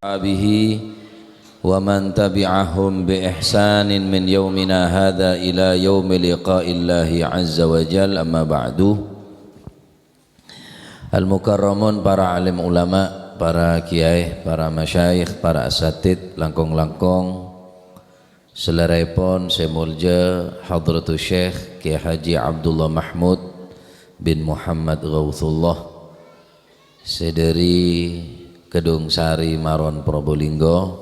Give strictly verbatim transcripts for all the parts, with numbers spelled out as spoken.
ashabihi wa man tabi'ahum bi ihsanin min yaumina hadza ila yaumi liqa'illahi azza wa jal, amma ba'du. Al-mukarramun, para alim ulama, para kiai, para masyayikh, para asatid, langkong-langkong, salèrèpon sè molja Hadratus Syekh Kiai Haji Abdullah Mahmud bin Muhammad Ghautsullah, sè dhâri Kedung Sari Maron Probolinggo,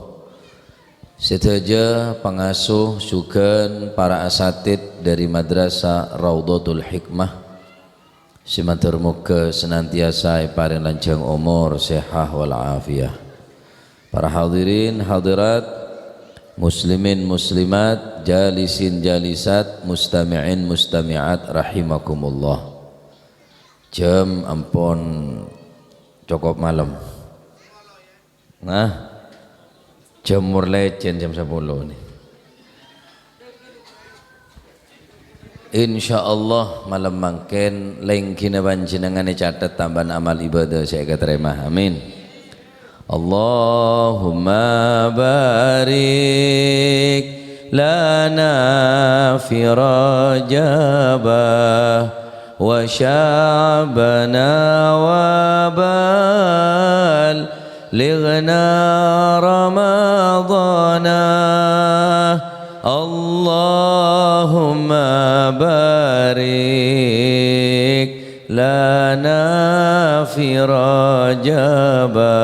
sadhâjâ pangasuh jhughân para asatid dhâri Madrasah Raudhatul Hikmah, sè mandhâr moghâ senantiasa èparèng lanjhâng omor, sehah wal afiyah. Para hadirin hadirat, muslimin muslimat, jalisin jalisat, mustami'in mustami'at rahimakumullah. Jam ampon cokop malem. Nah, jam mor lècèn jam sapolo nè. Insyaallah malem mangkèn lèngghina panjhennengngan ècatet tambhâna amal ibadah sè èkatarèma. Amin. Allahumma barik lana fi Rajaba wa Sya'bana wa ballighna Ramadana. Allahumma barik lana fi Rajaba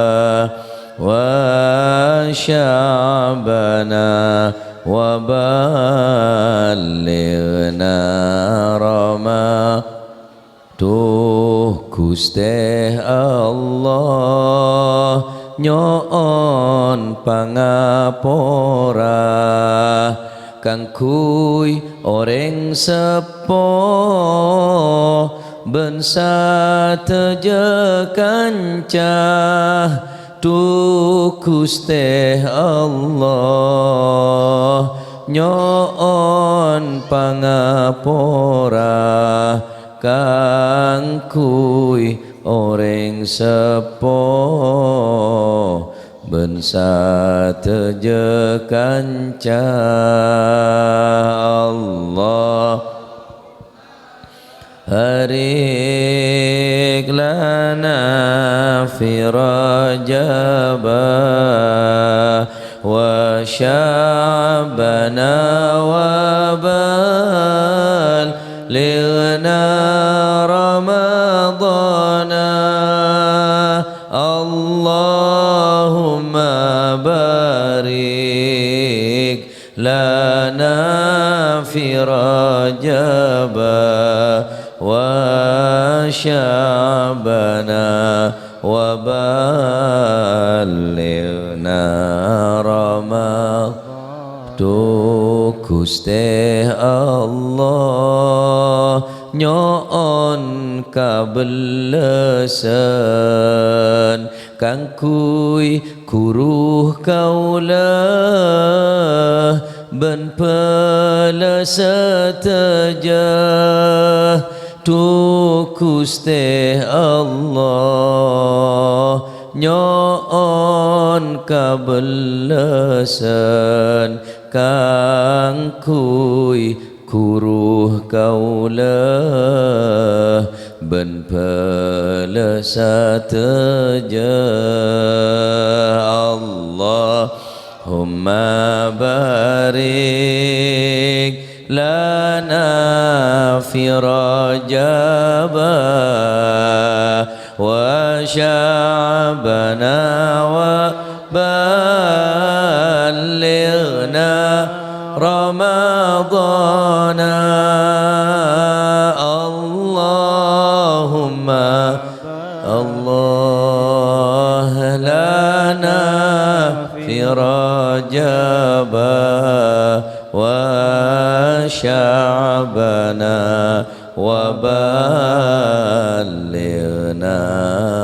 wa Sya'bana wa ballighna Rama-, Duh Ghustè Allah, nyo'on pangapora kaangghuy orèng seppo bân sadhâjâ kanca. Duh Ghustè Allah, nyo'on pangapora kaangghuy orèng seppo bân sadhâjâ kanca. Allah, barik lana fi Rajaba wa Sya'bana wa ballighna Ramadana. Allahumma barik lana fi Rajaba wa Sya'bana wa ballighna Rama-, Duh Ghustè Allah, nyo'on kabellasân kaangghuy ghuru kaulâ bân bhâlâ sadhâjâ. Duh Ghustè Allah, nyo'on kabellasân kaangghuy ghuru kaulâ bân bhâlâ sadhâjâ. Allahumma barik lana fi Rajaba wa Sya'bana wa ballighna Ramadana. Allahumma Allah lana fi Rajaba wa Sya'bana wa ballighna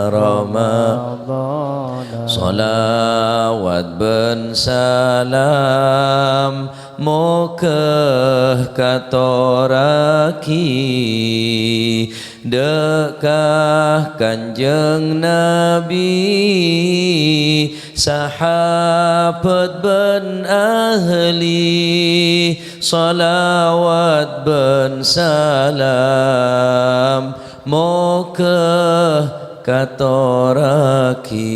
Ramadana. Shalawat bân salam moghâ katorraghi Dâ' ka Kanjeng Nabi, sahabat bân ahli, shalawat bân salam moghâ katorraghi.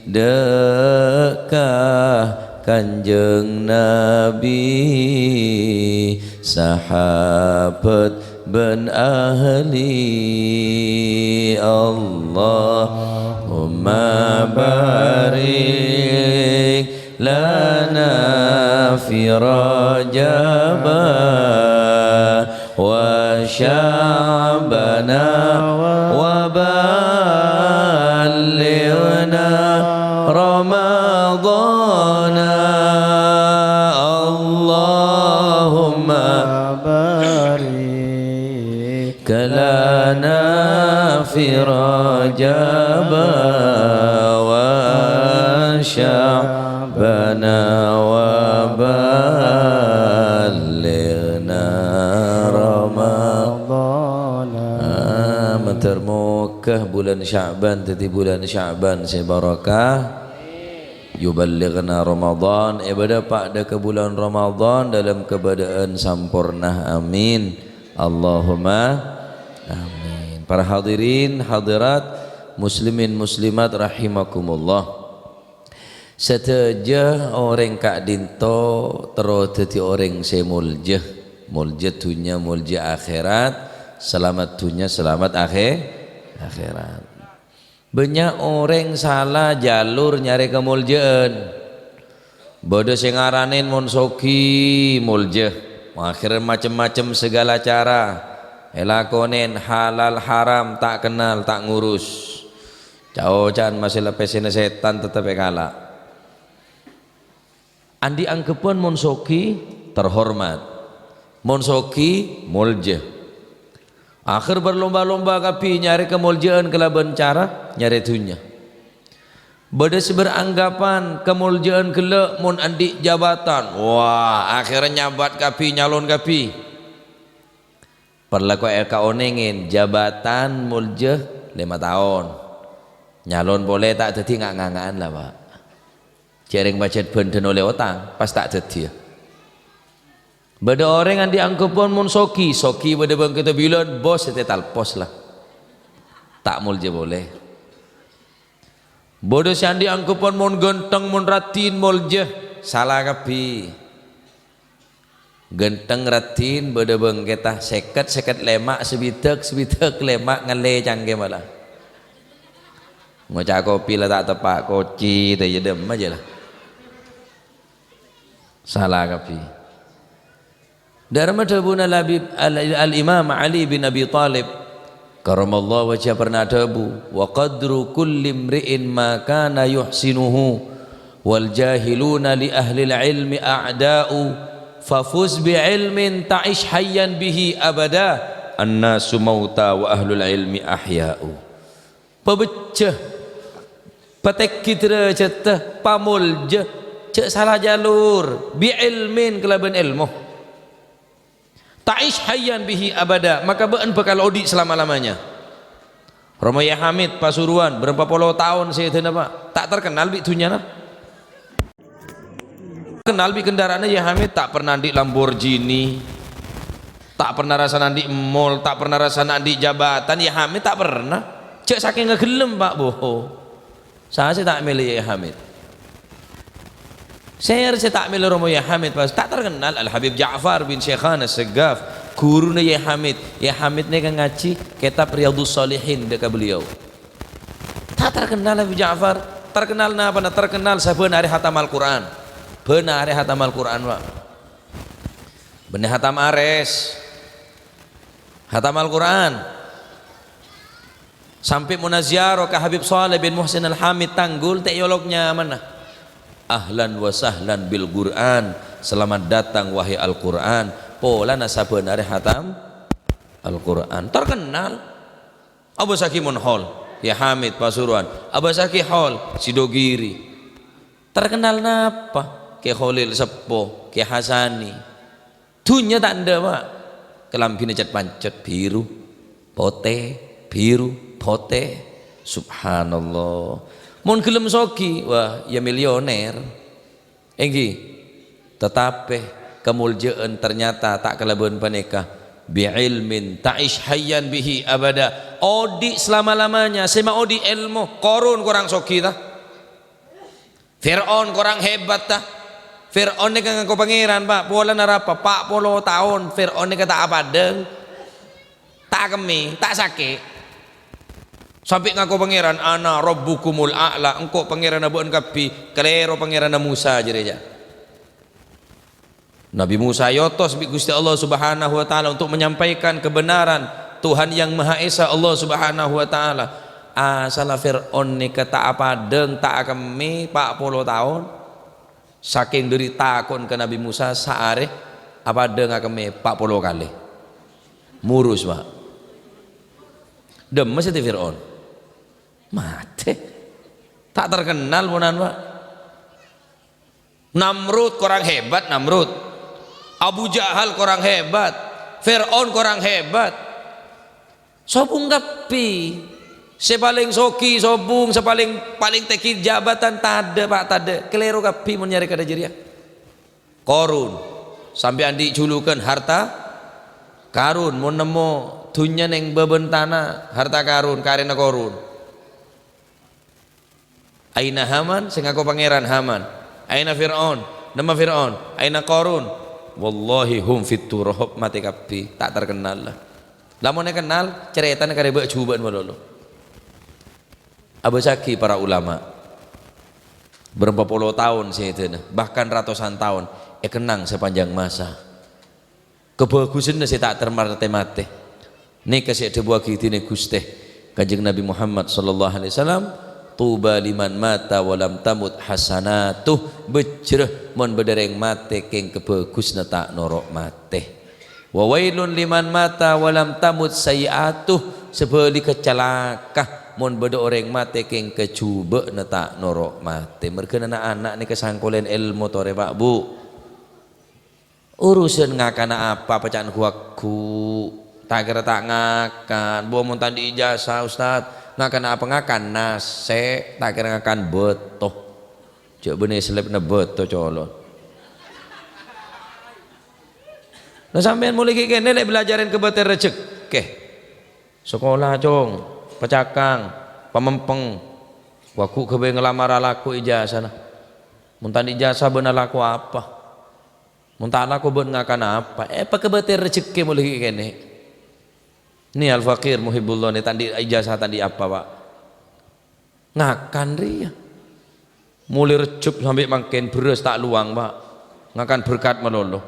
Dâ' ka Kanjeng Nabi, sahabat bân ahli. Allahumma barik lana fi Rajaba wa Sya'bana wa ballighna Ramadana. Allahumma barik lana fi Rajaba wa Sya'bana wa ballighna Ramadana. Ah, mandhâr moghâ bulân Sya'ban dhâddhi bulân Sya'ban sè barokah. Yuballighna Ramadan, èbâdâ pa' dâ' ka bulân Ramadan dâlâm kabâdâ'ân samporna. Amin. Allahumma amin. Para hadirin hadirat, muslimin muslimat rahimakumullah. Sadhâjâ orèng ka'dinto terro dhâddhi orèng sè molja. Molja dhunnya, molja akhèrat, salamet dhunnya, salamet akhè-, akhèrat. Bânnya' orèng sala jalur nyarè kamoljâ'ân. Bâdâ sè ngaranè mon soghi molja, akhèrra macem-macem saghâlâ cara èlakonè, halal haram ta' kennal, ta' ngurus. Ca'-oca'an masè la pèssèna sètan tettep èkala'. Andi' anggheppan mon soghi terhormat, mon soghi molja. Akhèr berlomba-lomba kabbhi nyarè kamoljâ'ân kalabân cara nyarè dhunnya. Bâdâ sè beranggapan kamoljâ'ân ghellâ' mon andi' jabatan. Wah, akhèrra nyambat kabbhi, nyalon kabbhi. Parlo ko-, èkaonèngè jabatan molja lèma taon. Nyalon polè ta' dhâddhi nga'-nganga'an la, Pak. Jhâreng pajhât bhândhân ollè otang, pas ta' dhâddhiyâ. Bâdâ orèng andi' anggheppan mon soghi, soghi bâdâ bângkèta bilân, bos ètètalpos la. Ta' molja polè. Bâdâ sè andi' anggheppan mon ghântheng, mon raddhin, molja, sala kabbhi. Ghântheng, raddhin, bâdâ bângkèta, sèket, sèket lèma', sabidhâk, sabidhâk lèma', ngallè cangkè mala. Ngoca' kopi la ta' teppa', koci, ta' iyâ dâmma jâ la. Sala kabbhi. Dâ'ramma dhâbuna Labib-, Al-, Al-Imam Ali bin Abi Thalib, karramallahu wajhah, pernah adhâbu, "Wa qadru kulli imri'in ma kana yuhsinuhu, wal jahiluna li ahlil ilmi a'da'u, fafuz bi ilmin ta'ish hayyan bihi abada, annasu mauta wa ahlul ilmi ahya'u." Pabhâjjhâ, patèngghi dârâjhâddhâ, pamolja, jhâ' sala jalur, bi ilmin, kalabân èlmo. Ta'ish hayyan bihi abada, maka bâ'na bhâkal odi' salama-lamanya. Roma Yè Hamid Pasuruan, bârâmpa polo taon sèdhâna, Pak, ta' terkennal bi' dhunnyana. Kennal bi' kendaraanna Yè Hamid, ta' pernah andi' Lamborghini, ta' pernah rassana andi' mall, ta' pernah rassana andi' jabatan, Yè Hamid ta' pernah. Jhâ' sakèngnga ghellem, Pak, boh. Sa sè ta' mèlè Yè Hamid? Sèra sè ta' mèlè Roma Yè Hamid, pas ta' terkennal Al Habib Ja'far bin Syekhana Segaf, ghuruna Yè Hamid. Yè Hamid nèka ngajhi kètab Riyadhus Shalihin dâ' ka beliau. Ta' terkennal Habib Ja'far. Terkennal napana? Terkennal sabbhân arè hatam Al-Qur'an. Bân arè hatam Al-Qur'an, Pak. Bânnè hatam arès. Hatam Al-Qur'an. Sampè' mona ziyaro ka Habib Shaleh bin Muhsin Al-Hamid Tanggul, ta' èolok nyamana. "Ahlan wa sahlan bil Qur'an, selamat datang wahai Al-Qur'an." Polana sabbhân arè hatam Al-Qur'an. Terkennal. Abâssaghi mon hol, Kè Hamid Pasuruan. Abâssaghi hol, Sidogiri. Terkennal napa? Kè Kholil Seppo, Kè Hasani. Dhunnya ta' endâ', Pak. Kalambhina cet-pancet, biru. Potè, biru, potè. Subhanallah. Mon ghellem soghi, wah, ya milioner. Èngghi. Tatapè, kamoljâ'ân ternyata ta' kalabân panèka. "Bi'ilmin ta'ish hayyan bihi abada." Odi' selama-lamanya, sè maodi' èlmo. Korun korang soghi, ta? Fir'aun korang hebat, ta? Fir'aun nèka ngako pangèran, Pa'. Polana arapa? Pa' polo taon Fir'aun nèka ta' apadâng, ta' akemmè, ta' sakè'. Sampè' ngako pangèran, "Ana rabbukumul a'la, engko' pangèranna bâ'ân kabbhi." Kalèro pangèranna Musa jârèya. Nabi Musa èotos bi' Ghustè Allah Subhanahu wa Ta'ala untuk menyampaikan kebenaran Tuhan Yang Maha Esa, Allah Subhanahu wa Ta'ala. Asalla Fir'aun nèka ta' apadâng, ta' akemmè pa' polo taon. Sakèng dhâri tako'na ka Nabi Musa, saarè apadâng akemmè pa' polo kalè. Morus, Pa'. Dhimma satèya Fir'aun? Matè. Ta' terkenal ponapa, Pa'. Namrud korang hebat, Namrud. Abu Jahal korang hebat. Fir'aun korang hebat. Sobung kabbhi. Sè palèng soghi sobung, sè palèng, palèng tèngghi jabatan, tadâ', Pa', tadâ'. Kalèro kabbhi mon nyarè kadhâ' jârèya. Korun. Sampè' andi' julukan harta karun. Mon nemmo dhunnya neng bâbâna tana, harta karun, karèna korun. Aina Haman, sè ngako pangèran Haman. Aina Fir'aun, nemma Fir'aun. Aina Qarun. Wallahi hum fit turab, matè kabbhi, ta' terkenal la. Lamon èkennal, carètana karè bâ'-jhubâ'ân malolo. Abâsaghi para ulama. Bârâmpa polo taon sèdhâna, bahkan ratusan taon, èkennang sapanjang masa. Kabhâghusânna sè ta' ter-, matè-matè. Nèka sè èdhâbuwâghi dinah Ghustè Kanjeng Nabi Muhammad sallallahu alaihi wasallam, "Tuba liman mata wa lam tamut hasanatuh." Bhâjhrâ mon bâdâ rèng matè kèng kabhâghusânna ta' noro' matè. "Wa wailun liman mata wa lam tamut sayyi'atuh." Sabhâligghâ calaka mon bâdâ orèng matè kèng kajhubâ'na ta' noro' matè. Marghâna na'-ana' nèka sangkolèn èlmo torè, Pa', Bu. Urusan ngakana apa, paca'na ghu-lagghu. Ta' kèra ta' ngakan. Bo mon ta' andi' ijazah, Ustad, ngakana apa? Ngakan nasè', ta' kèra ngakan bâto. Jhâ' bânnè sellepna bâto, colo'. Nah, sampèyan molaè ghi' kènè' lè' belajarin kabâtèr rejhekkè. Sakola, Cong, pacakang, pamempeng. Ghu-lagghu ghâbây ngalamar alako ijazahna. Mon ta' andi' ijazah bâ'na alako apa? Mon ta' alako bâ'na ngakana apa? Èpakabâtèr rejhekkè molaè ghi' kènè'. Nè Al-Faqir Muhibbullah nè ta' andi' ijazah, ta' andi' apa, Pa'. Ngakan rèya. Molaè Rejjhep sampè' mangkèn bherrâs ta' lowang, Pa'. Ngakan berkat malolo.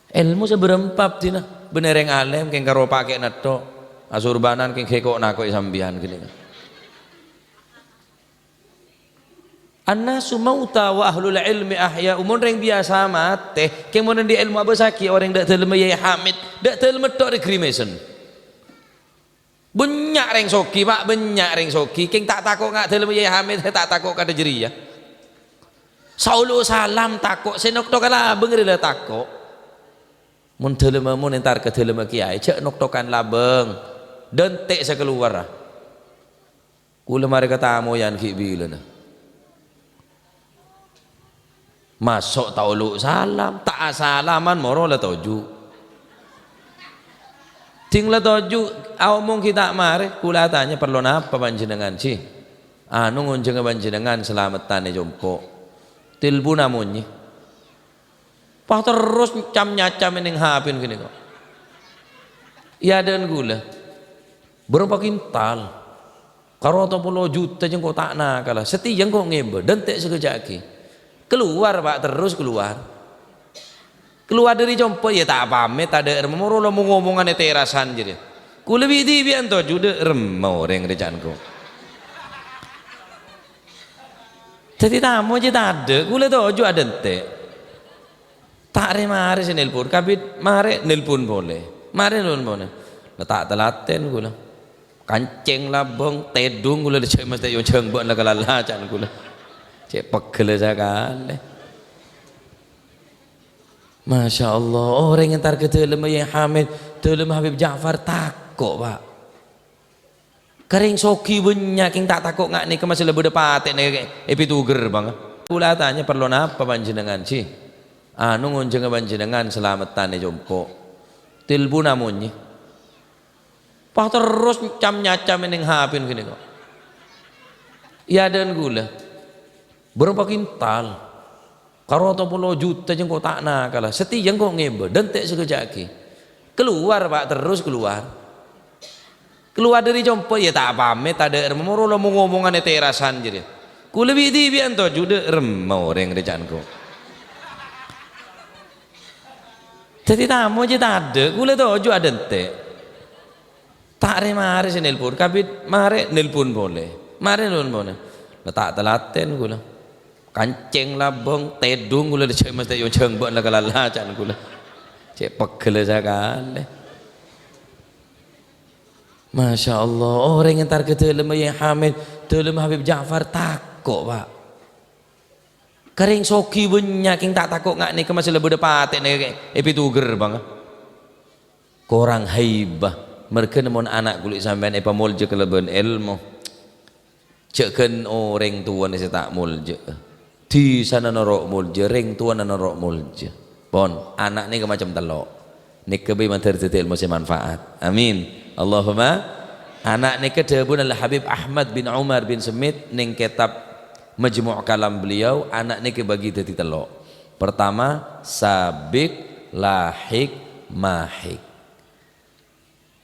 Èlmo sè bârâmpa abdhina. Bânnè rèng alèm kèng karo pakè'na tho. Asorbanan kèng ghâ' ko'-nako'è sampèyan ghânèka. "Annasu mauta wa ahlul ilmi ahya." Mon rèng biyasa matè, kèng mon andi' èlmo abâsaghi orèng dâ' dâlemma Yai Hamid, dâ' dâlemma tho rè Grimesen. Bânnya' rèng soghi, Pa', bânnya' rèng soghi, kèng ta' tako' nga' dâlemma Yai Hamid, ta' tako' kadhâ' jârèya. Saolo salam tako', sè noktoka labâng rè la tako'. Mon dâlemma, mon entar ka dâlemma kèyaè, jhâ' noktokan labâng, dântè' sè kalowar, ah. Kaulâ marè katamoyan ghi' bilâna. Maso' ta' olo' salam, ta' asalaman moro la toju'. Ding la toju', aomong ghi' ta' marè, kaulâ atanya, "Parlo napa panjhennengngan, Ji?" "Anu, ngonjhângnga panjhennengngan salameddhân è compo'." Telponna monyè. Pas terros cam-nyacam neng H P-na ghânèka. È adâ'na kaulâ. Bârâmpa kintal. Karo tello polo juta jâ' engko' ta' nakala. Satèya engko' ngèmbâ, dântè' sakejjhâ' aghi. Kalowar, Pa', terros kalowar. Kalowar dâri compo', yâ ta' pamèt, tadâ' remma, moro la omong-omongan è terasan jârèya. Kaulâ bi'-dhibi'ân toju' dâ' remma orèng rè ca'na engko'. Dâddhi tamoy jâ' tadâ', kaulâ toju' adântè'. Ta' rè-marè sè nelpon, kabit marè nelpon polè. Marè nelpon polè. La ta' talatèn kaulâ. Kancèng labâng, tèdung kaulâ, la jhâ' mastè èonjhâng bâ'na kalala ca'na kaulâ. Cè' pegghellâ sakalè. Masya Allah, orèng entar ka dâlemma Yai Hamid, dâlemma Habib Ja'far tako', Pak. Ka rèng soghi bânnya' kèng ta' tako' nga' nèka masè la bâdâ patè'na è pètto gerbang. Kaulâ atanya, "Parlo napa panjhennengngan, Ji? Anu ngonjhângnga panjhennengngan salameddhân è compo'." Telponna monyè. Pas terros cam-nyacam è nèng H P-na ghânèka. È adâ'na kaulâ. Bârâmpa kintal. Karo otto polo juta jâ' engko' ta' nakala. Satèya engko' ngèbâ, dântè' sakejjhâ' aghi. Kalowar, Pak, terros kalowar. Kalowar dâri compo', iyâ ta' pamèt, ta' dâ' remma, moro la mo-ngomongan è terasan jârèya. Kaulâ bi'-dhibi'ân toju' dâ' remma orèng rè ca'na engko'. Dâddhi tamoy jâ' tadâ', kaulâ toju' adântè'. Ta' rè-marè sè nelpon, kabit marè nelpon polè. Marè nelpon polè. La ta' talatèn kaulâ. Kancèng labâng, tèdung kaulâ, jâ' mastè èonjhâng bâ'na kalala ca'na kaulâ. Cè' pegghellâ sakalè. Masya Allah, orèng entar ka dâlemma Yai Hamid, dâlemma Habib Ja'far tako', Pak. Ka rèng soghi bânnya' kèng ta' tako' nga' nèka masè la bâdâ patè'na è pètto gerbang. Korang haibah. Marghâna mon ana' kaulâ sampèyan èpamoljâ kalabân èlmo. Jâ' ghân orèng towana sè ta' moljâ'â. Dhisana noro' moljâ, rèng towana noro' moljâ. Pon, ana' nèka macem tello'. Nèka bhâi mandhâr dhâddhi èlmo sè manfaat. Amin. Allahumma. Ana' nèka dhâbuna Al-Habib Ahmad bin Umar bin Semit nèng kètab Majmu' Kalam beliau, ana' nèka èbâgi dhâddhi tello'. Pertama, sabiq, lahik, mahik.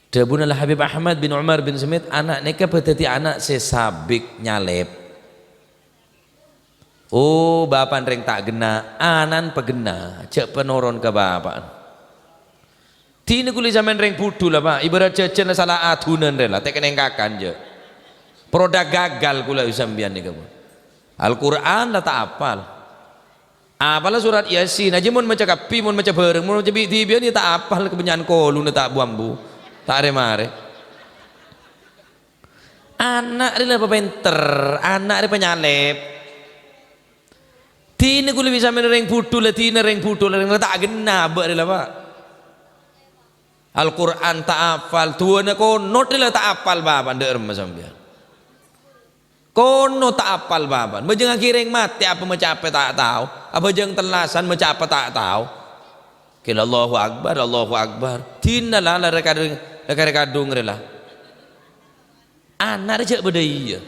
Dhâbuna Al-Habib Ahmad bin Umar bin Semit, ana' nèka bhâi dhâddhi ana' sè sabiq, nyalèp. Oh, bapa'na rèng ta' ghenna, ana'na paghenna, jâ' panoron ka bapa'na. Dinah kaulâ sampèyan rèng budhu la, Pak, ibarat jhâjhân la sala adunan rè la, ta' kennèng kakan jâ'. Produk gagal kaulâ sampèyan nèka, Pak. Al-Qur'an la ta' apal. Apal la surat Yasin, ajâ mon maca kabbhi, mon maca bhâreng, mon maca bi'-dhibi'ân iyâ ta' apal, kabânnya'an koluna ta' bu-ambu, ta' rè-marè. Ana' rè la papènter, ana' rè panyalèp. Dinah kaulâ bi' sampèyan rèng budhu la, dinah rèng budhu la, rèng la ta' ghenna abâ' rè la, Pak. Al-Qur'an ta' apal, du'âna konot rè la ta' apal, Bapak, dâ' remma sampèyan. Konot ta' apal, Bapak. Bhâjâng aghirèng matè apa maca apa ta' tao. Abhâjâng tellasan maca apa ta' tao. Kèla Allahu Akbar, Allahu Akbar. Dinah la, la rè kadhung, la karè kadhung rè la. Ana' rè jâ' bâdâ iyâ.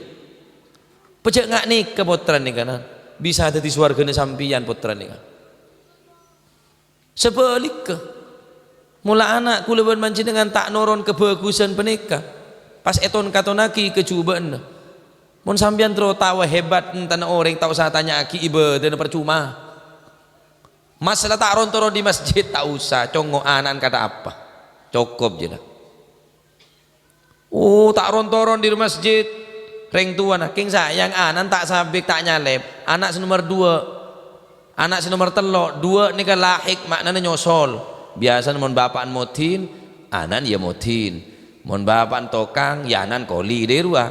Pajhât nga' nèka pottra nèka, na. Bisa dhâddhi sowarghâna sampèyan pottra nèka. Sabhâligghâ, mola ana' kaulâ bân panjhennengngan ta' noron kabhâghusân panèka, pas èton-katonnaghi ka jhubâ'na. Mon sampèyan terro tao hebat entana orèng, ta' osa tanya'aghi ibâdâna, parcoma. Masalah ta' ron-toron è masjid, ta' osa, congngo' ana'na kadhâ' apa. Cokop jâ la. Oh, ta' ron-toron è masjid. Rèng towana, kèng sayang, ana'na ta' sabiq, ta' nyalèp. Ana' sè nomer duwâ'. Ana' sè nomer tello', duwâ' nèka lahik, ma'nana nyosol. Biyasana mon bapa'na modin, ana'na iyâ modin. Mon bapa'na tokang, iyâ ana'na koli dâri rowa.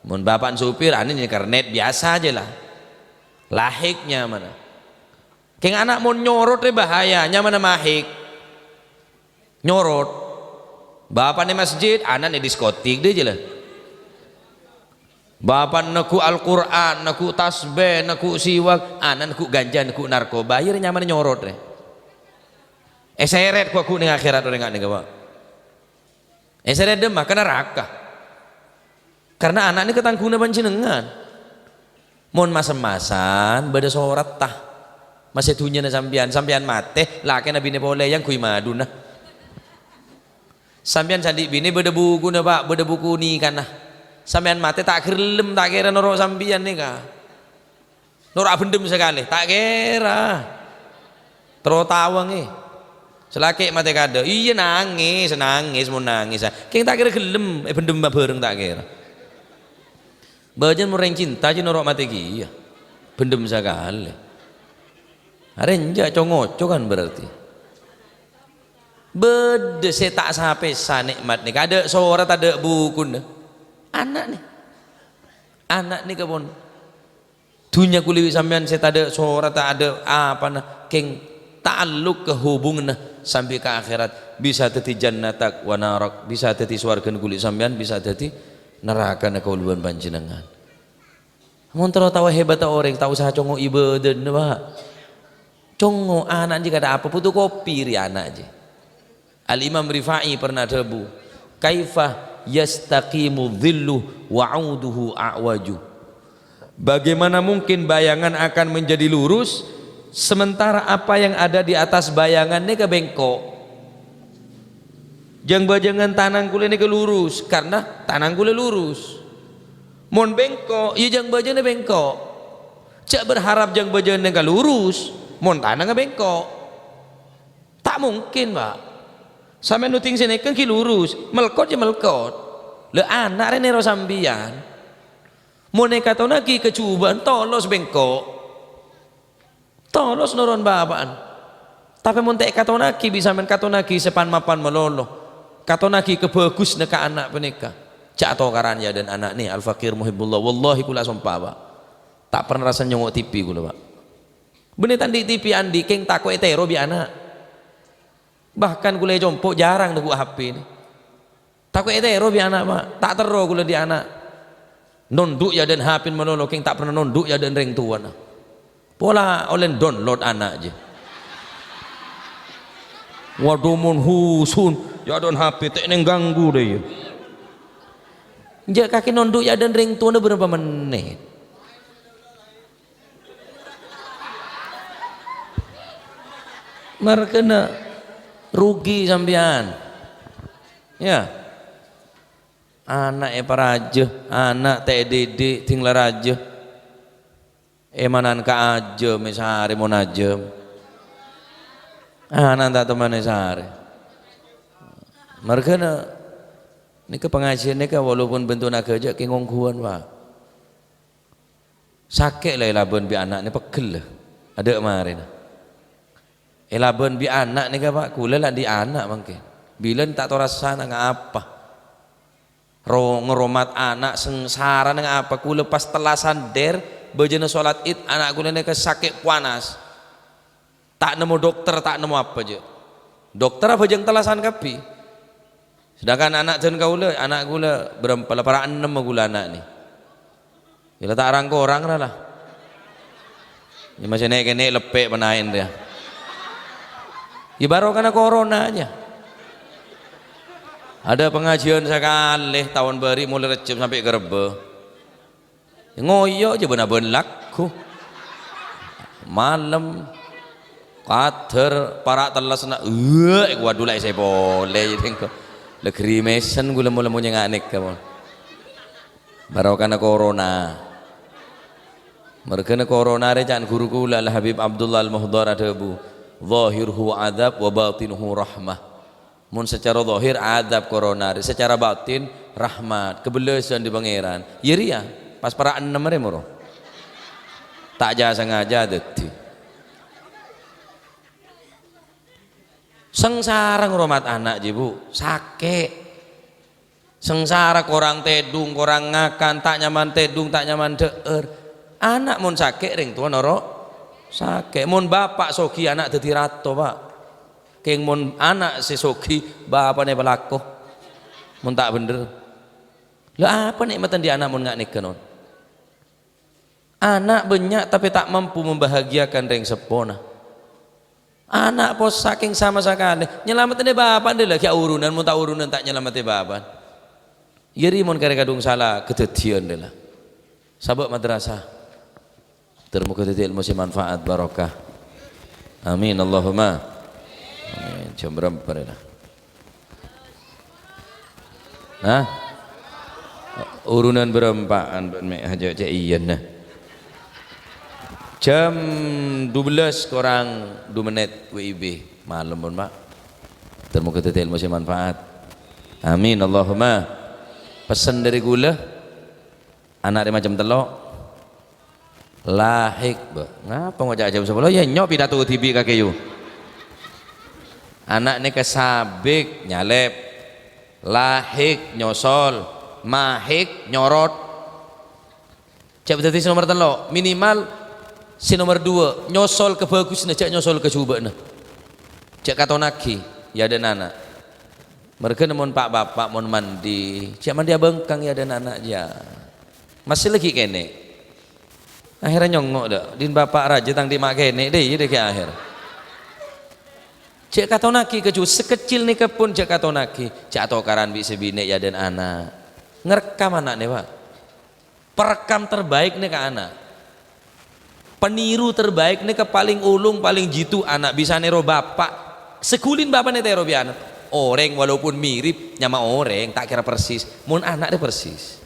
Mon bapa'na supir, ana'na iyâ kèrnet, biyasa jâ la. Lahik nyamana. Kèng ana' mon nyorot rè bahaya, nyamana mahik. Nyorot. Bapa'na è masjid, ana'na è diskotik dâ' jâ la. Bapa'na neggu' Al-Qur'an, neggu' tasbih, neggu' siwak, ana'na neggu' ganja, neggu' narkoba, iyâ rè nyamana nyorot rè. Èsèrèt ghu-, ghu nèng akhèrat orèng nga' nèka, Pak. Èsèrèt dâ' emma, ka naraka. Karna ana' nèka tangghungnga panjhennengngan. Mon mas-emmasan, bâdâ soratta. Masè dhunnyana sampèyan, sampèyan matè, lakèna binè polè, èyangghuy maduna. Sampèyan sè andi' binè bâdâ bukuna, Pak, bâdâ buku nikana. Sampèyan matè ta' ghellem, ta' kèra noro' sampèyan nèka. Noro' abhendhem sakalè, ta' kèra. Terro tawangè. Sè lakè' matè kadâ', iyâ nangès, nangès, mon nangès. Kèng ta' kèra ghellem, èbhendhem bhâreng ta' kèra. Bâjâna mon rèng cinta jâ noro' matè kèya. Bhendhem sakalè. Arè enjâ' co-ngoco kan berarti. Bâdâ sè ta' sapèsa nè'mat nèka, tadâ' sorat, tadâ' bukuna. Ana' nè. Ana' nèka pon. Dhunnya kaulâ bi' sampèyan sè tadâ' sorat, tadâ' apana, kèng Ta'alluq ka hubunganna sambi ka akhèrat, bisa dhâddhi jannatak wa narak, bisa dhâddhi sowarghâna ghuli sampèyan, bisa dhâddhi narakana kaulâ bân panjhennengngan. Mon terro tao hebatta orèng, ta' osa congo' ibâdâna, Pa'. Congo' ana' jiyâ kadhâ' apa, fotokopi rèya ana' jiyâ. Al-Imam Rifa'i pernah adhâbu, "Kaifa yastaqimu dhillu wa 'auduhu a'waju?" Bagaimana mungkin bayangan akan menjadi lurus, sementara apa yang ada di atas bayangan nèka bengkok? Jâng-bâjângan tanang kulâ nèka lurus, karena tanang kulâ lurus. Mon bengkok, ya jâng-bâjânganna bengkok. Jhâ' berharap jâng-bâjângan nèka lurus, mon tanangnga bengkok. Ta' mungkin, Pa'. Sampèyan nodhing sè nèka ghi' lurus, melkot ya melkot. Lha, ana' rè nèro sampèyan. Mon èkatonaghi ka jhubâ'ân, tolos bengkok. Tolos noron bapa'an. Tapè mon ta' èkatonaghi, bi' sampèyan katonaghi sè pan-mapan malolo. Katonaghi kabhâghusânna ka ana' panèka. Jhâ' atokaran ya dân ana' nè, Al-Faqir Muhibbullah. Wallahi, kulâ sompa, Pa'. Ta' pernah rassa nyongo' T V kulâ, Pa'. Bânnè ta' andi' T V andi', kèng tako' ètèro bi' ana'. Bahkan kulâ è compo' jhârâng neggu' H P nè. Tako' ètèro bi' ana', Pa'. Ta' terro kulâ andi' ana'. Nondhu' ya dân H P malolo, kèng ta' pernah nondhu' ya dân rèng towana. Pola ollè download ana' jiyâ. Waduh, mon husun, ya dân H P ta' nèng ganggu dâ iyâ. Jhâ' kakè nondhu' ya dân rèng towana bârâmpa mennèt? Marghâna rugi sampèyan. Ya. Ana' èparajâ, ana' ta' èdidik, dhing la rajâ. Èmanan ka ajâm, èsarè mon ajâm. Ana' ta' toman èsarè. Marghâna nèka pangajiân nèka walaupun bentukna ghâjâ' kèng ongghuwân, Pa'. Sakè' la èlabân bi' ana' nè peggel la. Adâ' marèna. Èlabân bi' ana' nèka, Pa', kulâ la andi' ana' mangkèn. Bilân ta' tao rassana ngapa. Ro-, ngoromat ana' sangsarana ngapa. Kulâ pas tellasan dâr, bâjâna sholat Id, ana' kulâ nèka sakè' panas. Ta' nemmo dokter, ta' nemmo apa, jhâ'. Dokter abhâjâng tellasan kabbhi. Sedangkan ana' dân kaulâ, ana' kulâ bârâmpa la, para' ennem kulâ ana' nè. Iyâ la ta' rang-korang ra la. Iyâ masè nè'-kènè' leppè' panaèn rèya. Iyâ barokana corona jiyâ. Adâ pangajiân sakalè, taon bâri' molaè Rejjhep sampè' ka Rebbâ. Ngoyo' jiyâ bân-abân lagghu. Malem. Kadâr para' tellasna, uwâ', waduh, la èsè polè, jhâ' engko'. La grimesen kulâ mon-, mon nyènga' nèka, mon. Barokana corona. Marghâna corona rè ca'na ghuru kulâ, Al-Habib Abdullah Al-Muhdhar adhâbu, "Zahiruhu adzab wa batinuhu rahmah." Mon sacara zahir adzab corona rè, sacara batin rahmat, kabellâsân dâri Pangèran. Iyâ rèya, pas para' ennem rè moro. Ta' ja-sangaja dhâddhi. Sangsara ngoromat ana' jiyâ, Bu, sakè'. Sangsara korang tèdung, korang ngakan, ta' nyaman tèdung, ta' nyaman dhâ'âr. Ana' mon sakè', rèng towa noro' sakè'. Mon bapa' sogi, ana' dhâddhi rato, Pa'. Kèng mon ana' sè sogi, bapa'na èpalako. Mon ta' bhendher. La apa nè'matta andi' ana' mon nga' nèka, non? Ana' bânnya' tapè ta' mampu membahagiakan rèng seppona. Ana' possa' kèng sama sakalè. Nyalameddhâ bapa'na la ghi' aurunan, mon ta' aurunan ta' nyalameddhâ bapa'na. Iyâ rèya mon karè kadhung sala kadhâddhiyân la. Sabâ' madrasah. Ter moghâ dhâddhi èlmo sè manfaat, barokah. Amin, Allahumma. Amin. Jam berapa rèya? Hah? Urunan bârâmpa'an bân mè' hajâ cè' iyâ, nah. Jam dua belas korang dua menit W I B. Malem pon, Pak. Ter moghâ dhâddhi èlmo sè manfaat. Amin, Allahumma. Pessen dâri kaulâ, ana' rè macem tello'. Lahik, bâ. Ngapa ngoca' jam sapolo? Yâ, nyo' pidato dhibi' kakè, yu. Ana' nèka sabik, nyalèp. Lahik, nyosol. Mahik, nyorot. Jhâ' dhâddhi sè nomer tello'. Minimal sè nomer duwâ', nyosol ka bhâghusna, jhâ' nyosol ka jhubâ'na. Jhâ' katonnaghi, yâ, dân ana'. Merghâna mon pa'-bapa' mon mandi, jhâ' mandi abhângkang, yâ, dân ana', yâ. Massè laghi' kènè'. Akhèrra nyongngo', dâ', din bapa' rajâ tang dimma' kènè', dâ' iyâ dâ' ghi' akhèr. Jhâ' katonnaghi kaju sakejjhil nèka pon jhâ' katonnaghi. Jhâ' atokaran bi' sè binè', yâ, dân ana'. Ngarekkam ana'na, Pa'. Perekam terbaik nèka ana'. Peniru terbaik nèka palèng olung, palèng jitu ana' bisa nèro bapa'. Saghulin bapa'na ètèro bi' ana'. Orèng walaupun mirip, nyama orèng, ta' kèra persis. Mon ana' rè persis.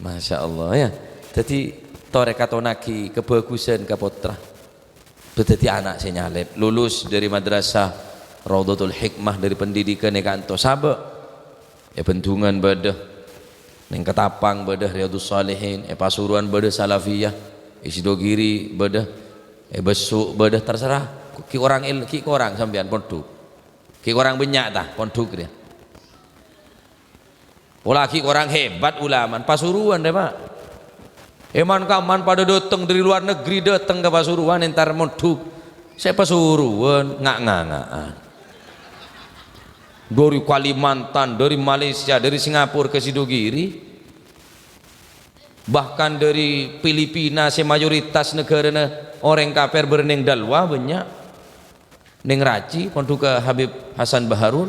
Masya Allah, yâ. Dhâddhi, torè katonnaghi kabhâghusân ka pottra. Bâdâddhi ana' sè nyalèt, lulus dâri Madrasah Raudhatul Hikmah, dâri pendidikan è kanto sabâ'. È Bendungan bâdâ, neng Ketapang bâdâ Riyadhus Shalihin, è Pasuruan bâdâ Salafiyah, è Sidogiri bâdâ, è Bessu' bâdâ, terserah. Ghi' korang il-, ghi' korang sampèyan pondhuk. Ghi' korang bânnya' ta, pondhuk rèya. Pola ghi' korang hebat ulamana, Pasuruan rè, Pa'. È man-kamman padâ dâteng dâri luar negeri, dâteng ka Pasuruan, entar mondhuk. Sè Pasuruan nga'-nganga'an. Dâri Kalimantan, dâri Malaysia, dâri Singapura ka Sidogiri. Bahkan dâri Filipina sè mayoritas naghârâna orèng kafir bârâ' neng Dalwa bânnya'. Neng Raci, pondhugghâ Habib Hasan Baharun.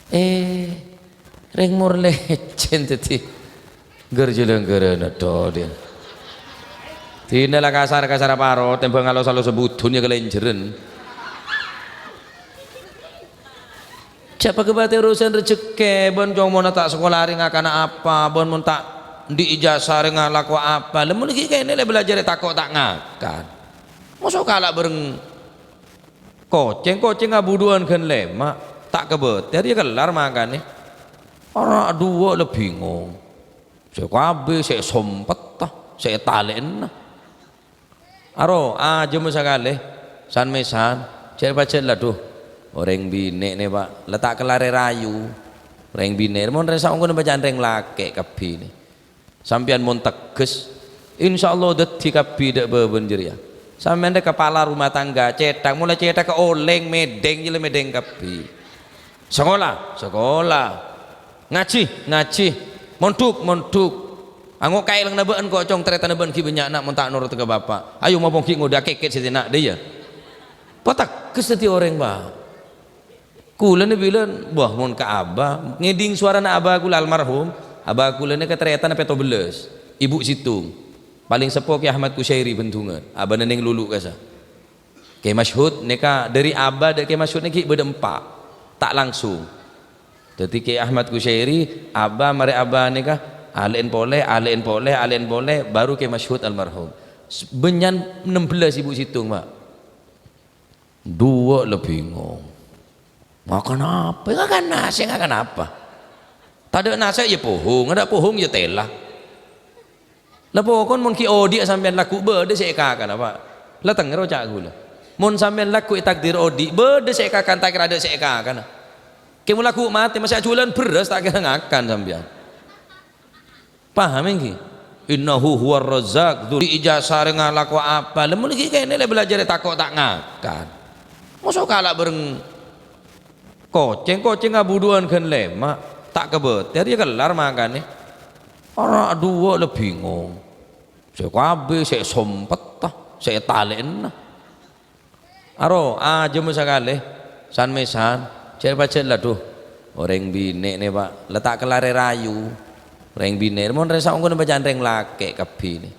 Eh, rèng Mor Lècèn dhâddhi ghâr-jhâlângghârâna dâ' iyâ. Dinah la kasar-kasar paro, tèmbhâng alos-alos budun yâ kalènjhârân. Jhâ' paghâbâtè urusan rejhekkè, bân cong monna ta' sakola arè ngakana apa, bân mon ta' andi' ijazah arè ngalakowa apa. Lè mon ghi' kènè' lè bâlâjhârrâ tako' ta' ngakan. Moso kala' bhâreng Kocèng, kocèng abudhuwân ghân lèma', ta' kabâtèr, yâ kellar makanè. Ara' duwâ' la bingong. Sè kabhi sè èsompetta, sè ètalè'ana. Aro, ajâmma sakalè, san-mèsan, jhâr-pajhâr la, dhu. Orèng binè' nè, Pa', la ta' kellarè rayu. Orèng binè' mon rè saongghuna bâca'an rèng lakè' kabbhi nè. Sampèyan mon tegghes, insyaallah dhâddhi kabbhi dâ' bâbâna jârèya. Sampèyan rè kapala rumah tangga, cèthak, mola cèthakka olèng, mèdhèng, jâ la mèdhèng kabbhi. Sakola, sakola. Ngajhi, ngajhi. Mondhuk, mondhuk. Ango' kaèlangnga bâ'na, ko', cong, tarètanna bâ'na ghi' bânnya'na mon ta' norotta ka bapa'. Ayo, mapong ghi' ngodâ kèkèt sè dinna', dâ' iyâ. Pategghes dhâddhi orèng, Pa'. Kulâ nè bilân, wah, mon ka Abah, ngèdhing sowarana Abah kulâ almarhum, Abah kulâ nèka tarètanna pètto bellâs, ibu sèttong. Palèng seppo Kè Ahmad Kusyairi Bendungan, Abahna neng Lulu kassa. Kè Masyhud nèka, dâri Abah dâ' Kè Masyhud nèka ghi' bâdâ empa', ta' langsung. Dhâddhi Kè Ahmad Kusyairi, Abah marè Abah nèka, alè'en polè, alè'en polè, alè'en polè, baru Kè Masyhud almarhum. S-, bânnya'an ennem bellâs ibu sèttong, Pa'. Duwâ' la bingong. Ngakan apa? Ngakan nasè', ngakan apa? Tadâ' nasè' yâ pohong, adâ' pohong yâ tèla. La pokon mon ghi' odi'â sampèyan lagghu' bâdâ sè èkakana, Pa'. La tèngngèrro ca' ghulâ. Mon sampèyan lagghu' ètakdir odi', bâdâ sè èkakana, ta' kèra adâ' sè èkakana. Kè mon lagghu' matè, masa' ajhuwâlân bherrâs, ta' kèra ngakan sampèyan. Paham ènggi? Innahu huwar razzaq, dzul ijazah rè ngalakowa apa? Lè mon ghi' kènè' lè bâlâjhârrâ tako' ta' ngakan. Moso kala' bhâreng kocèng, kocèng abudhuwân ghân lèma', ta' kabâtèr, yâ kellar makanè. Ara' duwâ' la bingong. Sè kabhi, sè èsompetta, sè ètalè'ana. Aro, ajâmma sakalè, san-mèsan, jhâr-pajhâr la, dhu. Orèng binè' nè, Pa', la ta' kellarè rayu. Orèng binè', mon rè saongghuna bâca'an rèng lakè' kabbhi nè.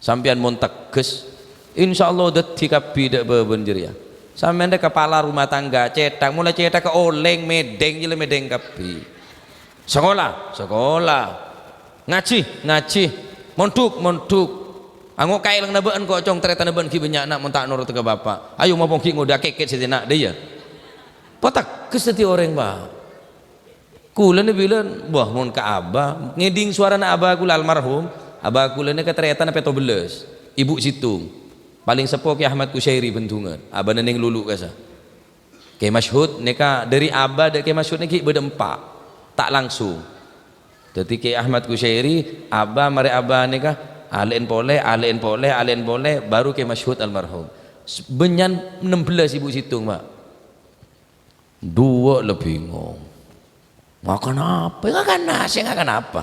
Sampèyan mon tegghes, insyaallah dhâddhi kabbhi dâ' bâbâna jârèya. Sampèyan rè kapala rumah tangga, cèthak, mola cèthakka olèng, mèdhèng, jâ la mèdhèng kabbhi. Sakola, sakola. Ngajhi, ngajhi. Mondhuk, mondhuk. Ango' kaèlangnga bâ'na, ko', cong, tarètanna bâ'na ghi' bânnya'na mon ta' norotta ka bapa'. Ayo, mapong ghi' ngodâ kèkèt sè dinna', dâ' iyâ. Pategghes dhâddhi orèng, Pa'. Kulâ nè bilân, wah, mon ka Abah, ngèdhing sowarana Abah kulâ almarhum, Abah kulâ nèka tarètanna pètto bellâs, ibu sèttong. Palèng seppo Kè Ahmad Kusyairi Bendungan, Abahna neng Lulu kassa. Kè Masyhud nèka, dâri Abah dâ' Kè Masyhud nèka ghi' bâdâ empa', ta' langsung. Dhâddhi Kè Ahmad Kusyairi, Abah marè Abah nèka, alè'en polè, alè'en polè, alè'en polè, baru Kè Masyhud almarhum. Bânnya'an nem bellâs èbu sèttong, Pak. Duwâ' la bingung. Ngakan apa? Ngakan nasè', ngakan apa?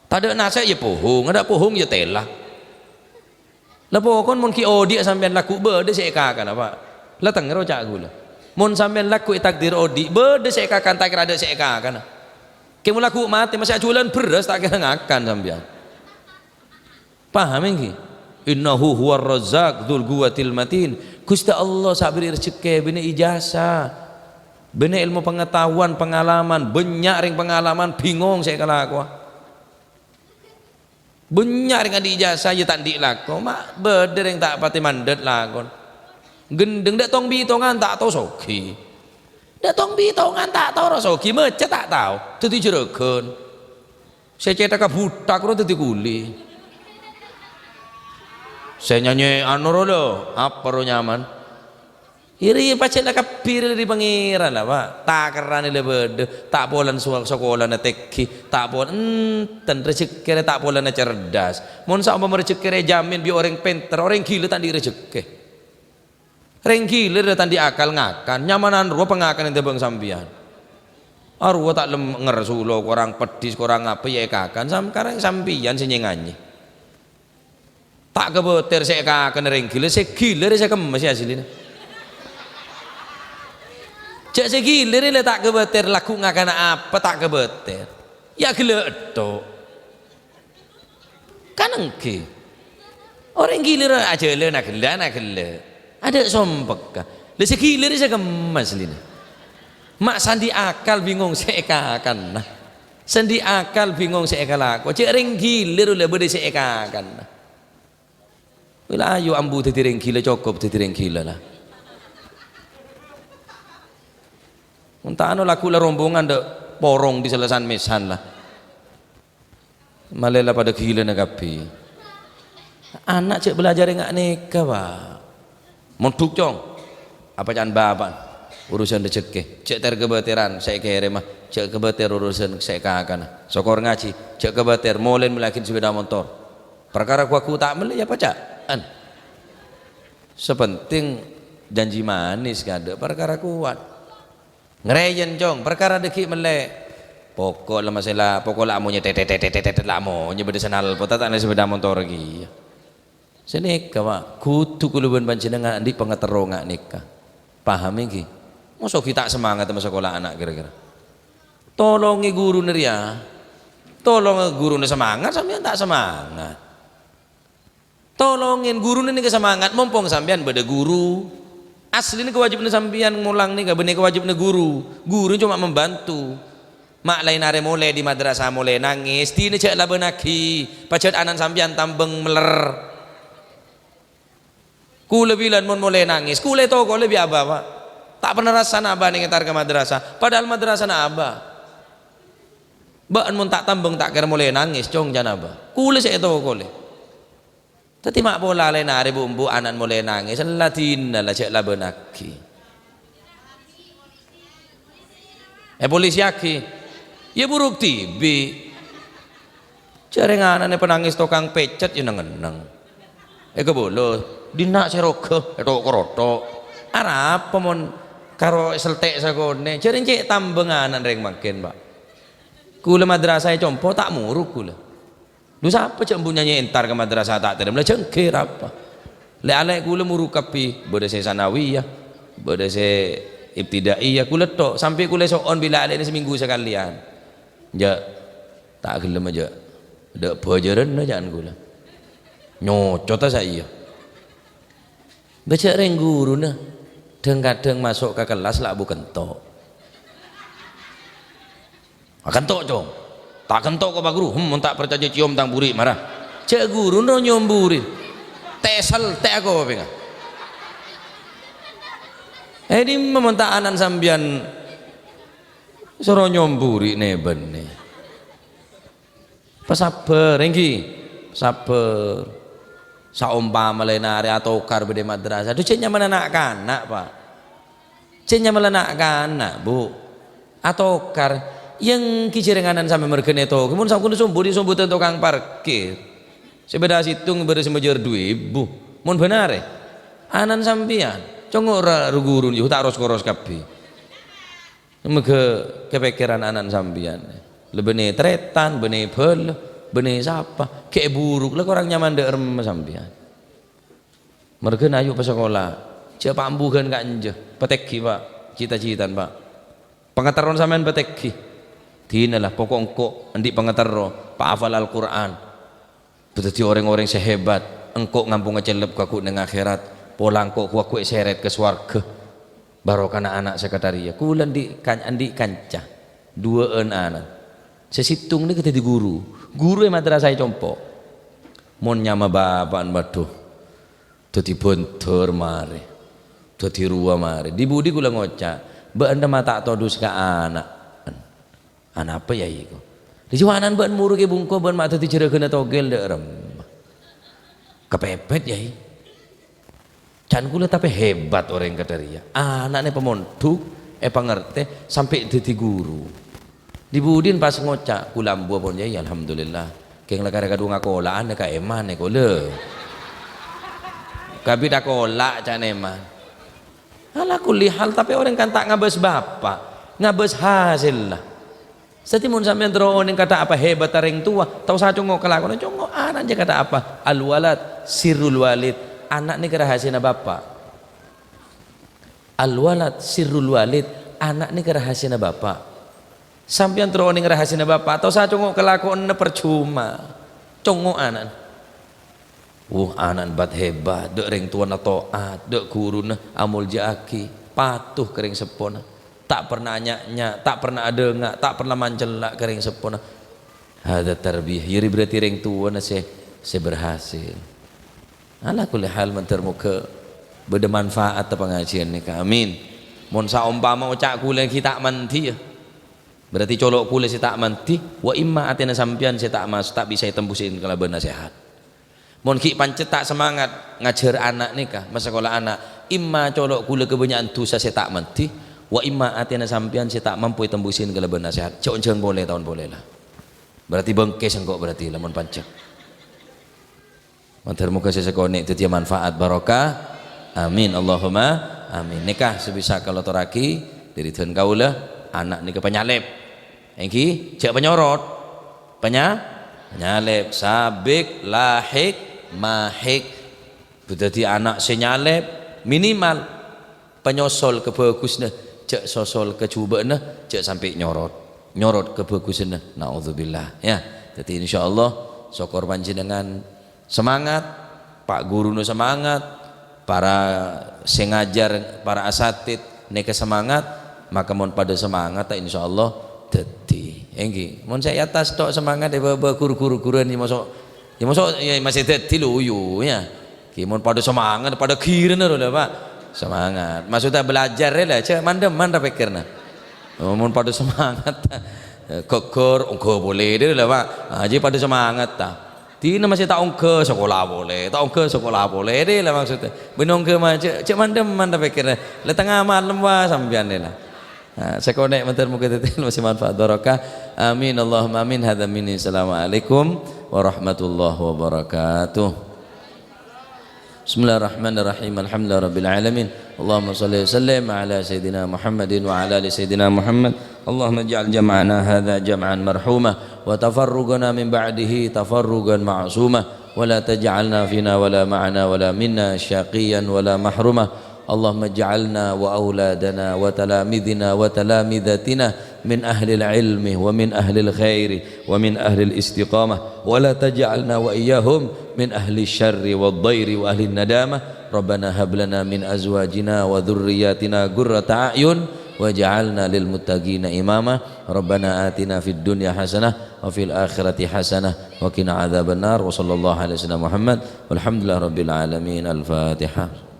Tadâ' nasè' ya pohong, adâ' pohong ya tèla. La pokon mon ghi' odi' sampèyan lagghu' bâdâ sè èkakana, Pak. La tengngèrro ca' ghulâ. Mon sampèyan lagghu' ètakdir odi', bâdâ sè èkakan, ta' kèra adâ' sè èkakana. Kèng mon lagghu' matè, masè ajhuwâlân bherrâs, ta' kèra ngakan sampèyan. Paham ènggi? "Innahu huwar razzaq dzul quwwatil matin." Ghustè Allah sè aberri' rejekkè, bânnè ijazah, bânnè èlmo pangataowan, pangalaman, bânnya' rèng pangalaman, bingong sè èkalakowa. Bânnya' rèng andi' ijazah, ya ta' andi' lako, ma' bâdâ rèng ta' patè mandhât lakon. Ghendheng dâ' tong-bitongan ta' tao soghi. Dâ' tong-bitongan ta' tao ro soghi, maca ta' tao, dhâddhi jhurâghân. Sè cèthagghâ buthak ro dhâddhi kulè. Sè nyanyè anu ro lho, apa ro nyaman? Iri pajhât la kabbhi ri Pangèran la, Pak. Takerrana la bâdâ, ta' polana su-, sakolana tèngghi, ta' pol-, enten rejekkè rè ta' polana cerdas. Mon saompama rejekkè rè èjamin bi' orèng pènter, orèng ghilâ ta' andi' rejekkè. Rèng ghilâ rè ta' andi' akal ngakan, nyamanan rowa pangakana èntabâng sampèyan. Arowa ta' lem-, nger sulo, korang peddhis, korang apa, ya èkakan, sam-, karang sampèyan sè nyè-nganyè. Ta' kabâtèr sè èkakana rèng ghilâ, sè ghilâ rè sè kemmes ya asllina. Jhâ' sè ghilâ rè la ta' kabâtèr, lagghu' ngakana apa ta' kabâtèr. Ya ghellâ' ètto'. Kan ènggi. Orèng ghilâ rè ajhâlân aghellâ', aghellâ'. Adâ' sompekka. La sè ghilâ rè sè kemmes asllina. Ma' sè andi' akal bingong sè èkakana. Sè andi' akal bingong sè èkalako. Jhâ' rèng ghilâ ro la bâdâ sè èkakana. Wèla ayo ambu dhâddhi rèng ghilâ, cokop dhâddhi rèng ghilâ la. Mon ta' ano lagghu' la rombongan dâ' porong di sella san-mèsan la. Malè la padâ ghilâna kabbhi. Ana' jhâ' bâlâjârâ nga' nèka, Pak. Mondhuk, Cong. Apa ca'an bapa'na? Urusan rejekkè. Jhâ' ter-kabâtèran sè èkèrèma. Jhâ' kabâtèr urusan sè èkakana. Sokor ngajhi. Jhâ' kabâtèr molèn mellèyaghin sepeda motor. Parkara ghu-lagghu ta' mellè ya paca'an. Sè penting janji manis kadâ', parkara kowat. Ngrèyèn, Cong, parkara dâgghi' mellè. Poko' la masèla, poko' la amonyè tètèt, tètèt, tètèt, la amonyè bâdâ sè nalpot, ta' ta' nèka sepeda motor kèya. Sè nèka, Pak, kodhu kaulâ bân panjhennengngan andi' pangaterro nga' nèka. Paham ènggi? Mosok ghi' ta' semangat masakola ana' kèra-kèra. Tolongè ghuruna rèya. Tolongè ghuruna semangat, sampèyan ta' semangat. Tolongè ghuruna nèka semangat, mompong sampèyan bâdâ ghuru. Asllina kawâjibhânna sampèyan molang nèka, bânnè kawâjibhânna ghuru. Ghuru coma membantu. Ma' laèn arè molè di madrasah molè nangès, dinah jhâ' labânaghi. Pajhât ana'na sampèyan tambâng meller. Kaulâ bilân mon molè nangès, kaulâ ètokolè bi' abâ, Pak. Ta' pernah rassana abâ nèng entar ka madrasah, padahal madrasana abâ. Bâ'na mon ta' tambâng ta' kèra molè nangès, Cong, ca'na abâ. Kaulâ sè ètokolè. Dhâddhi ma' pola laèn arè bu'-embu' ana'na molè nangès, ella dinah la jhâ' labânaghi. Èpolisiyaghi. Ya buruk dhibi'. Jhârèng ana'na panangès tokang pècet ya neng-enneng. Èkabâlâ, dinna' sè roga, ètho'-karotho'. Arapa mon karo èseltè' sakonè', jhârèng cè' tambâng ana'na rèng mangkèn, Pak. Kaulâ madrasah è compo' ta' morok kaulâ. Dhu sapa jhâ' embu' nyanyè entar ka madrasah ta' terrèm, la jhângghi rapa. Lè'-alè' kaulâ morok kabbhi, bâdâ sè sanawiyah, bâdâ sè ibtidaiyah, kaulâ tho', sampè' kaulâ so'on bi' lè'-alè'na samènggu sakalèyan. Jhâ', ta' ghellem jhâ'. Dâ' bhâjârânna jhâ'ân kaulâ. Nyocota saèya. Bâjâ' rèng ghuruna, dhâng-kadhâng maso' ka kellas la abu kento'. "Akento', Cong." "Ta' kento' ko, Pak Guru." "Hem, mon ta' parcajâ ciom tang buri' mara." Jhâ' ghuruna nyom buri'. Tesel, tè' akopènga. È dimma mon ta' ana'na sampèyan soro nyom buri' nè-bânnè. Pasabbhâr, ènggi. Pasabbhâr. Saompama laèn arè atokar bâdâ è madrasah. Dhu, jhâ' nyamana na'-kana', Pak. Jhâ' nyamana na'-kana', Bu. Atokar. Ènggi jhârèng ana'na sampè' merghâna ètokar. Mon sampè' sombu-, di sombutan tokang parkir. Sè bâdâ sèttong bârâs majâr dhu èbu. Mon bân arè. Ana'na sampèyan, congo' ra-, ru-ghuru, yu, ta' ros-koros kabbhi. Mèghâ kapèkkèran ana'na sampèyan. La bânnè tarètan, bânnè bhâlâ, bânnè sapa. Ghi' èburuk, la korang nyaman dâ' remma sampèyan. Marghâna ayu pasakola. Jhâ' pa' embughân ka'enjâ. Patèngghi, Pa'. Cita-citana, Pa'. Pangaterrona sampèyan patèngghi. Dinala, poko' engko' andi' pangaterro, pahafal Al-Qur'an. Dhâddhi rèng-orèng sè hebat, engko' ngampong acellep ka ghunong akhèrat, pola engko' ghu-, ghuwâ' sèrèt ka sowarghâ. Barokana ana' sè kadhâriyâ. Kaulâ andi' kan-, andi' kanca, duwâ'ân ana'. Sè sèttong nèka dhâddhi ghuru. Ghuru è madrasah è compo'. Mon nyama bapa'na, waduh, dhâddhi bhândhâr marè. Dhâddhi rowa marè. Dhi-budhi kaulâ ngoca', "Bâ'na ma' ta' todus ka ana'." "Ana' apa, Yai, ko'?" "Lha, jhâ' ana'na bâ'na morok è bungko, bâ'na ma' dhâddhi jhârâghânna togel dâ' remma." "Kapèpèt, Yai." Can kaulâ tapè hebat orèng kadhâriyâ. Ana'na èpamondhuk, èpangartè, sampè' dhâddhi ghuru. Dhi-budhina pas ngoca', "Kaulâ ambu pon, Yai, alhamdulillah. Kèng la karè kadhung akola'an ka Eman, è kaulâ." Kabbhi akola', ca'na Eman. Ala kulli hal, tapè orèng kan ta' ngabâs bapa', ngabâs hasèlla. Dhâddhi, mon sampèyan terro onèng kadhâ' apa hebatta rèng towa, ta' osa congo' kalakowanna, congo' ana' jhâ' kadhâ' apa. Al-walad sirrul walid, ana' nèka rahasiyana bapa'. Al-walad sirrul walid, ana' nèka rahasiyana bapa'. Sampèyan terro onèng rahasiyana bapa', ta' osa congo' kalakowanna, parcoma. Congo' ana'na. Wuh, ana'na bat-hebat, dâ' rèng towana to'at, dâ' ghuruna amolja'aghi, patuh ka rèng seppona. Ta' pernah nya'-nya', ta' pernah adhânga', ta' pernah mancella' ka rèng seppona. Hadza tarbiyah, iyâ rè berarti rèng towana sè, sè berhasil. Ala kulli hal, mandhâr moghâ bâdâ manfaatta pangajiân nèka. Amin. Mon saompama oca' kaulâ ghi' ta' mandhi, yâ. Berarti colo' kaulâ sè ta' mandhi, wa imma atèna sampèyan sè ta' mas-, ta' bisa ètembusin kalabân nasehat. Mon ghi' pancet ta' semangat ngajhâr ana' nèka, masakola ana', imma colo' kaulâ kabânnya'an dhusa sè ta' mandhi, wa imma atèna sampèyan sè ta' mampu ètembusin kalabân nasehat. Jhâ' onjhâng polè, taon polè la. Berarti bengkes engko' berarti la mon pancet. Mandhâr moghâ sè sakonè' dhâddhiyâ manfaat barokah. Amin, Allahumma amin. Nèka sè bisa kaola torraghi, dhâri dhân kaulâ, ana' nèka panyalèp. Èngghi, jhâ' panyorot. Panya-, panyalèp, sabik, lahik, mahik. Dhâddhi ana' sè nyalèp, minimal panyosol ka bhâghusna, jhâ' sosol ka jhubâ'na, jhâ' sampè' nyorot. Nyorot ka bhâghusna, naudzubillah, yâ. Dhâddhi, insyaallah, sokor panjhennengngan semangat, pa' ghuruna semangat, para sè ngajhâr, para asatid nèka semangat, maka mon padâ semangat, ta' insyaallah dhâddhi. Èngghi, mon sè è attas tok semangat, è bâbâ ghuru-ghuru ghurun, yâ, mosok, yâ, mosok, yâ, masih dhâddhi loyu, yâ. Ghi mon padâ semangat, padâ ghirana ro la, Pa'. Semangat. Maksudnya belajar la, jhâ' mandhâman ra pèkkèrra. Oh, mon padâ semangat, ghâggâr, ongghâ polè dâ' la, Pa'. Ah, jhâ' padâ semangat, ta. Dina masih ta' ongghâ, sakola polè. Ta' ongghâ, sakola polè dâ' la maksudnya. Bân ongghâ ma-, jhâ', jhâ' mandhâman ra pèkkèrra. La tengnga malem, wah, sampèyan la. Nah, sakonè' mandhâr moghâ dhâddhi masih manfaat barokah. Amin, Allahumma amin. Hadza minni. Assalamualaikum warahmatullahi wabarakatuh. Bismillahirrahmanirrahim. Alhamdulillahirabbil alamin. Allahumma shalli wa sallim ala sayyidina Muhammadin wa ala ali sayyidina Muhammad. Allahumma ij'al jam'ana hadza jam'an marhuma wa tafarruqana min ba'dihi tafarruqan ma'suma wa la taj'alna fina wa la ma'ana wa la minna syaqiyan wa la mahruma. Allahumma ij'alna wa auladana wa talamidina wa talamidatina min ahlil ilmi wa min ahlil khairi wa min ahlil istiqamah, wa la taj'alna wa iyyahum min ahli syarri wa dhairi wa ahli nadamah. Rabbana hab lana min azwajina wa dzurriyyatina qurrata a'yun waj'alna lil muttaqina imama. Rabbana atina fid dunya hasanah wa fil akhirati hasanah wa qina adzabannar. Wa sallallahu ala sayyidina Muhammad walhamdulillahi rabbil alamin. Al-Fatihah.